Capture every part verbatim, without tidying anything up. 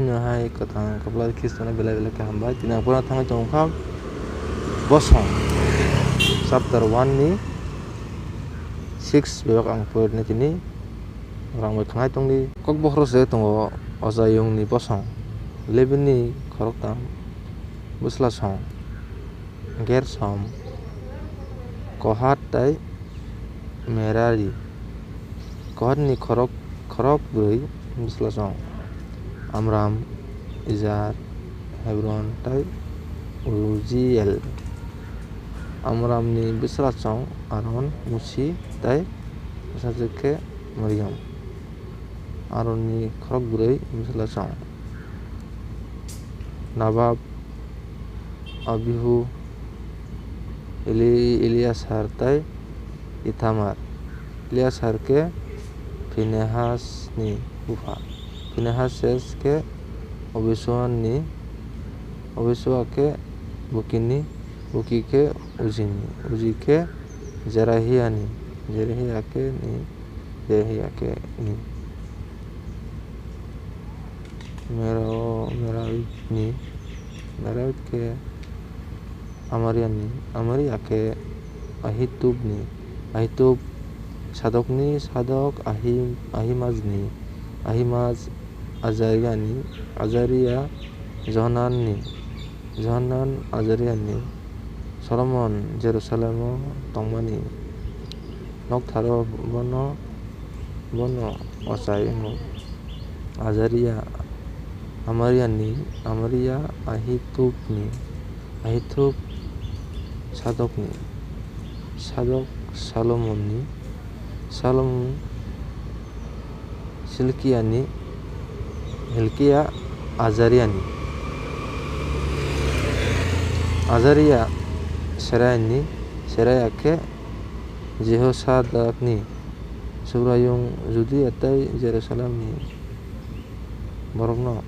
Chini hai kwthang kwplai Khristono belai belai khe hambai. Tini ang pura thangwi tongkha bosong chapter one ni six bebak ang purine tini rang bai khanai tongdi. Kokbokhorok se tongo Ojayungni bosong, Lebini khoroktham bwslasong, Gersom, Kohat tei Merari. Kohatni khorok, khorok bwrwi bwslasong, Amram, Izar, Hebron tei Ujiel. Amramni bwslasong Aron, Musi tei bwsajwk khe Mariam. Aronni khorok bwrwi bwslasong, Nabab, Abihu, Eli-, Eliasar tei Ithamar. Eliasar khe Phinehasni bupha. Phinehas khe Abisuani, Abisua khe Bukini, Buki khe Ujini, Uji khe Jerahiani, Jerahia khe ni, Jerahia khe ni. Mero-, Meroitni, Meroit khe Amariani, Amaria khe Ahitubni, Ahitub Sadokni, Sadok Ahi-, Ahimajni, Ahimaj Azariani, Azaria Johananni, Johanan Azariani. Solomon Jerusalemo tongmani noktharo bono, bono ochai wngo. Azaria Amariani, Amaria Ahitubni, Ahitub Sadokni, Sadok Salomonni, Salomon Hilkiani, Hilkia Azariani, Azaria Seraiani, Seraia khe Jehosadakni. Subraiyung Judia tei Jerusalemni borokno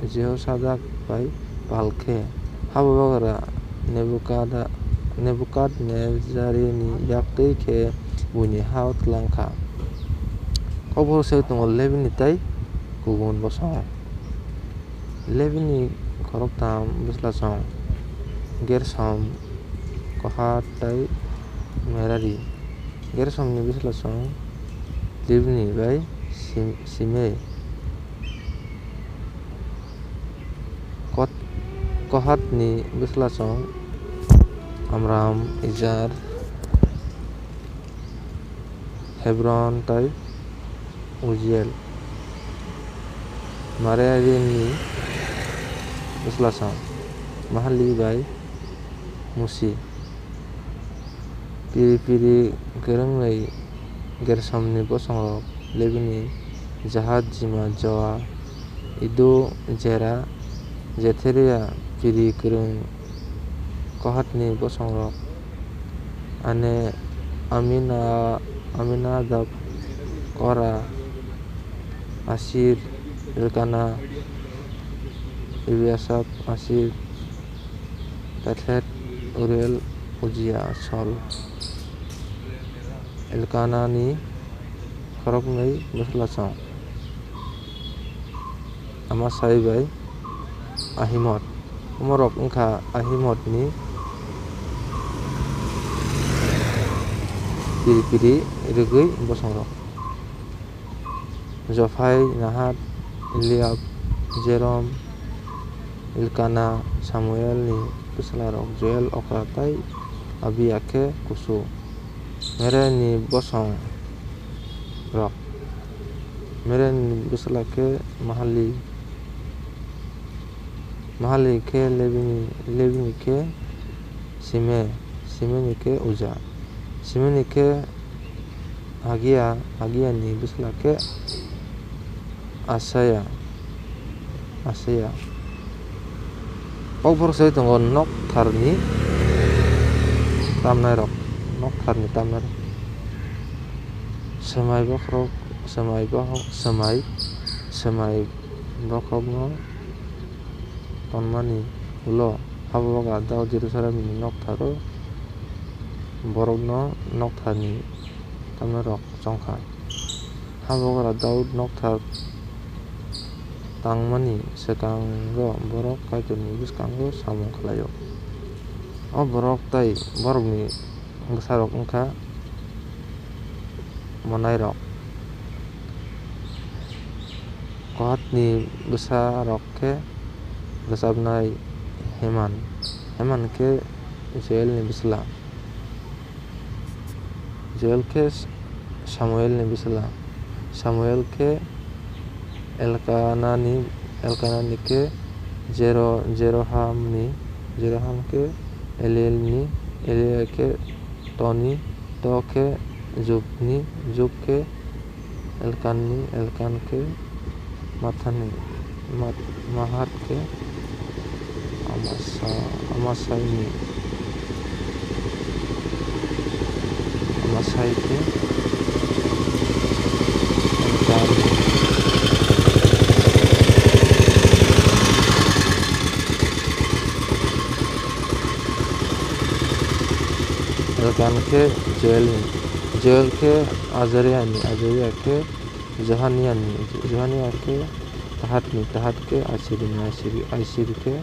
Jehosadak bai pal khe, habugra Nebukada-, Nebukadnezarini yak twi khe buini ha-o tlang kha. Kokbokhorok se tongo Lebini tei kubun bosong. Lebini khoroktham bwslasong, Gersom, Kohat tei Merari. Gersomni bwslasong Libni bai Sim-, Simei. Kot-, Kohatni bwslasong Amram, Izar, Hebron tei Ujiel. Mararini bwslasong Mahali bai Musi. Piri piri kwrwngnwi Gersomni bosongrok Lebini Jahat, Jima, Joa, Ido, Jera, Jetheria. Piri kwrwng Kohatni bosongrok Ane-, Amina-, Aminadab, Kora, Asir, Elkana, Eliasap, Asir, Pethet, Uriel, Ujia, Sol. Elkanani khoroknwi bwslasong Amasai bai Ahimot. Omorok wngkha Ahimotni piri piri rwgwi bosongrok. Jophai, Nahat, Eliab, Jerom, Elkana, Samuelni bwslarok Joel, Okra tei Abia khe kusu. Mereni bosongrok. Mereni bwsla khe Mahali, Mahali khe Lebini, Lebini khe Sime, Simeni khe Uja, Simeni khe Hagia, Hagiani bwsla khe Asaya, Asaya. Kokborok sai tongo noktharni tamnairok, noktharni tamnairok. Swmai bokhorok, swmai bokhorok, swmai, swmai bokhorokno tonmani ulo habugra Daud Jerusalemni noktharo borokno noktharni tamnairok chongkha. Habugra Daud nokthar tangmani swkango borok Kaitorni bwskango samung khlai-o. O borok tei borokni bwsarok wng kha monairok. Kohatni bwsarok khe rwchapnai Heman, Heman khe Joelni bwsla, Joel khe Samuelni bwsla, Samuel khe Elkanani, Elkanani khe Jero-, Jerohamni, Jeroham khe Elielni, Eliel khe Toni, To khe Jubni, Jub khe Elkanni, Elkan khe Mathani, Mat-, Mahat khe Amasa-, Amasaini, Amasai khe Elkan. Elkan khe Joelni, Joel khe Azariani, Azaria khe Johaniani, Johania khe Tahatni, Tahat khe Asirni, Asiri, Asiri khe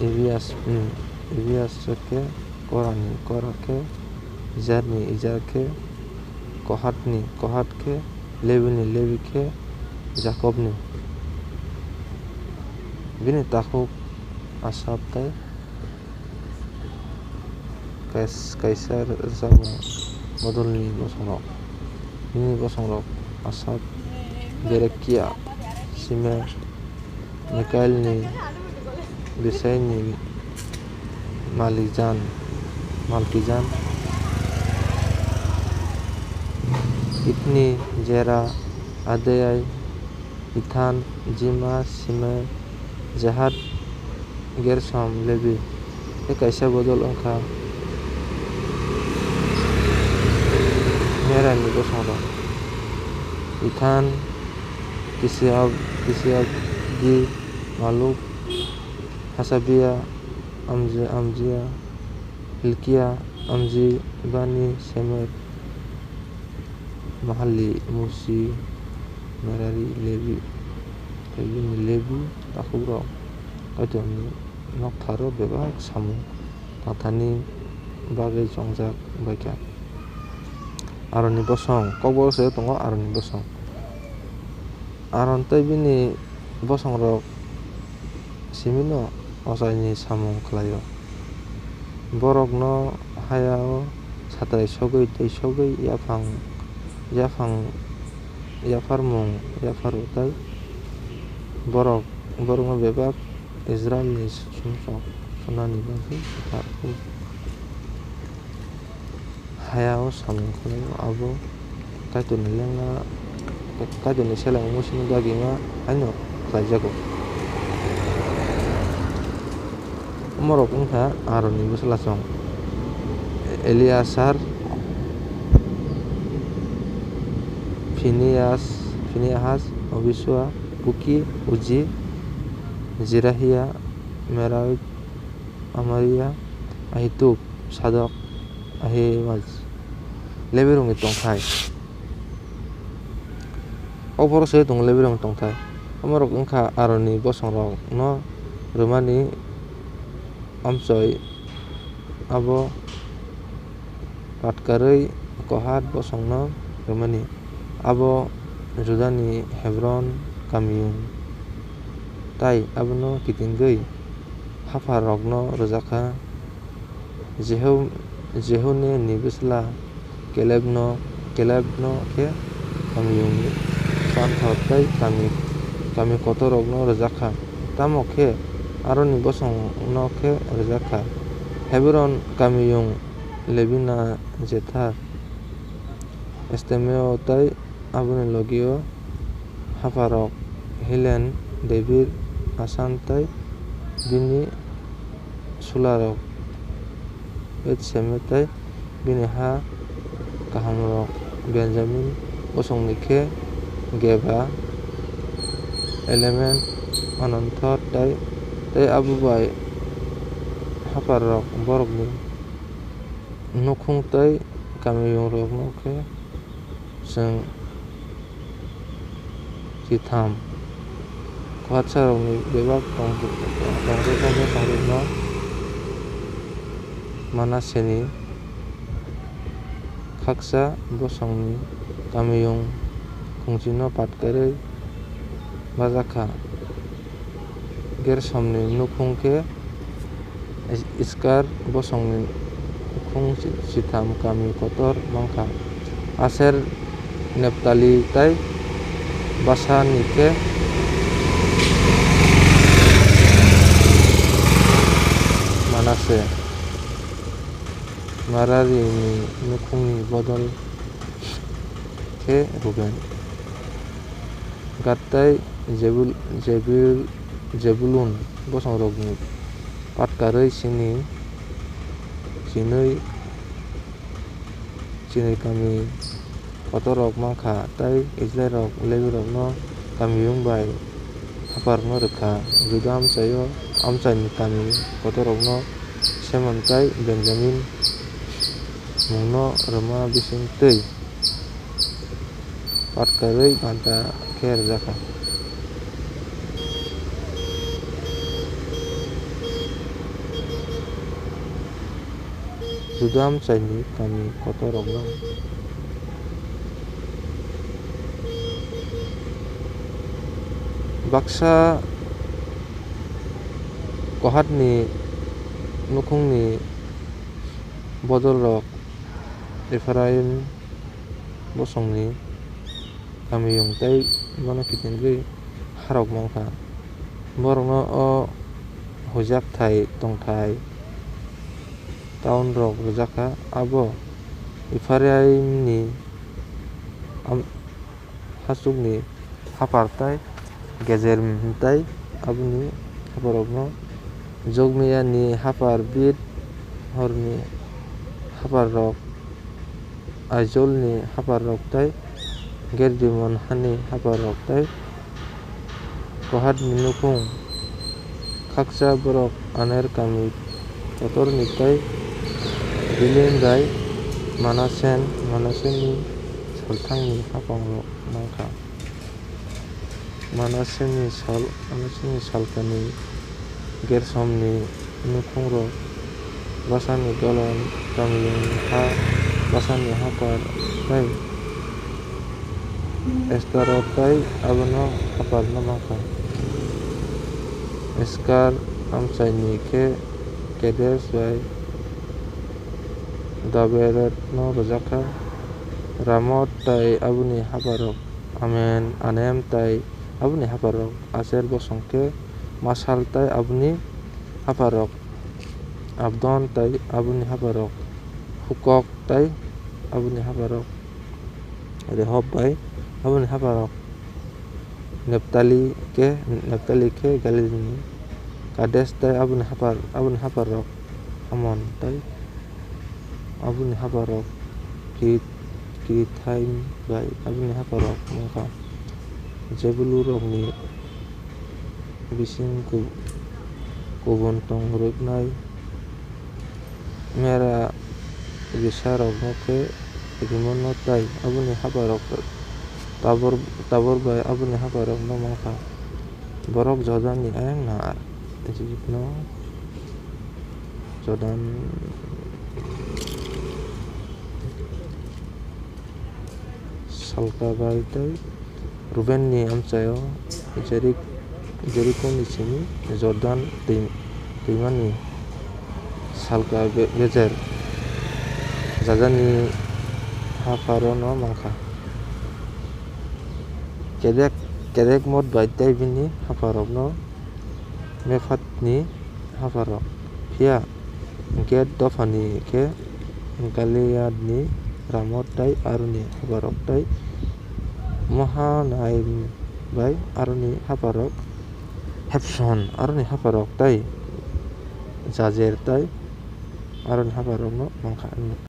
Ibias, hmm, Ibias khe Korani, Kora khe Izarni, Izar khe Kohatni, Kohat khe Lebini, Lebi khe Jakobni. Bini takhuk Asap tei kais-, kaisa rwchapmung bodolni bosongrok. Bini bosongrok Asap, Berekia, Simei, Mikaelni bwsaini Malijan, Malkijan, Itni, Jera, Adai, Ithan, Jima, Simei, Jahat, Gersom, Lebi. Tei kaisa bodol wng kha Merani bosongrok: Ithan, Kisiab-, Kisiabdi, Maluk, Hasabia, Amji-, Amjia, Hilkia, Amji, Bani, Semer, Mahali, Musi, Merari, Lebi. Tei bini Lebi takhukrok Kaitorni noktharo bebak samung tangthani bagwi chongjak bai kha. Aronni bosong, Kokborok se tongo Aronni bosong. Aron tei bini bosongrok simino ochaini samung khlai-o. Borokno haya-o satrai sogwi tei sogwi yaphang, yaphang, yapharmung yapharo tei borok, borokno bebak Israilni sumsok sunani bagwi buthar kho. Haya-o samung khlaio, abo Kaitorni lengma, Kaitorni seleng Musini bagwi ma haino khlaijago. Omorok wngkha Aronni bwslasong: Eliasar, Phineyas, Phinehas, Abisua, Buki, Uji, Jerahia, Merab, Amaria, Ahitub, Sadok, Ahimaaz. Lebirokni tongthai. O borok se tongo Lebirokni tongthai. Omorok wngkha Aronni bosongrokno rwmani amchoi, abo patkarwi Kohat bosongno rwmani. Abo Judani Hebron kamiyung, tei abono kitingwi hapharrokno rwjak kha. Jehu-, Jehuneni bwsla Kelebno, Kelebno khe kamiyungni panthor tei kami, kami kotorrokno rwjak kha. Tamo khe Aronni bosongno khe rwjak kha. Hebron kamiyung Libna, Jether, Estemeo tei aboni logi-o hapharok Hilen, Debir, Asan tei bini sularok Bet-Semes tei bini ha kahamrok. Benjamin bosongni khe Geba, Alemet, Anatot tei, tei abo bai hapharok. Borokni núkhung tei kamiyungrokno khe chwng Sitham. Kohatsarokni bebak tong-, tongthokma bosongrokno Manaseni khaksa bosongni kamiyung khungchino patkarwi bajak kha. Gersomni nukhung khe Is-, Iskar bosongni nukhung si-, sitham kami kotor mankha. Aser, Neptali tei Basani khe Manase. Mararini nukhungni bodol khe Ruben. Gad tei Jebul-, Jebul-, Jebulun bosongrokni patkarwi chini, chinwi, chinwi kami kotorrok mankha, tei Israilrok Lebirokno kamiyung bai hapharno rwkha. Juda amchaio amchaini kami kotorrokno Semon tei Benjamin mungno rwma bisingtwi patkarwi banta khe rwjakha. Juda amchaini kami kotorrokno baksa Kohatni nukhungni bodolrok Ephraim bosongni kamiyung tei bono kitingwi harok mankha. Borokno o huijakthai tongthai taunrok rwjakha, abo Ephraimni am-, hachukni haphar tei gejer tei aboni hapharrokno Jokmeamni haphar, Beth-horoni hapharrok, Aijalni hapharrok tei Gederim hani hapharrok tei Kohatni nukhung khaksa borok Aner kami kotorni tei Bileam bai Manasen, Manaseni salthangni haphangrok mankha. Manaseni sal, Manaseni salkani Gersomni nukhungrok, Basani Golan kamiyungni ha, Basani haphar tei Astarot tei abono hapharno mankha. Iskar amchaini khe Kedes bai Daberatno rwjakha. Ramot tei aboni hapharrok, Amen, Anem tei aboni hapharrok, Aser bosong khe Masal tei aboni hapharrok, Abdon tei aboni hapharrok, Hukok tei aboni hapharrok, Rehob bai aboni hapharrok, Neptali khe, Neptali khe Galilini Kades tei aboni haphar, aboni hapharrok, Amon tei aboni hapharrok, Kiri-, Kirithaim bai aboni hapharrok wngkha. Jebulurokni bising ku-, kubun tong rwknai Mera risarokno khe Rimono tei aboni hapharok, Tabor, Tabor bai aboni hapharokno mankha. Borok Jordanni ayang nahar Ijipno, Jordan salka bai tei Rubenni amchaio Jerik-, Jerikoni simi Jordan twi-, twimani salka ge-, gejer Jajani hapharono mankha. Kedek, Kedekmot bai tei bini hapharokno Mephati ni hapharok, phiya Gad dophani khe Gileadni Ramot tei aroni hapharok tei Mahanaim bai aroni hapharok, Hebron aroni hapharok tei Jajer tei aroni hapharokno mankha.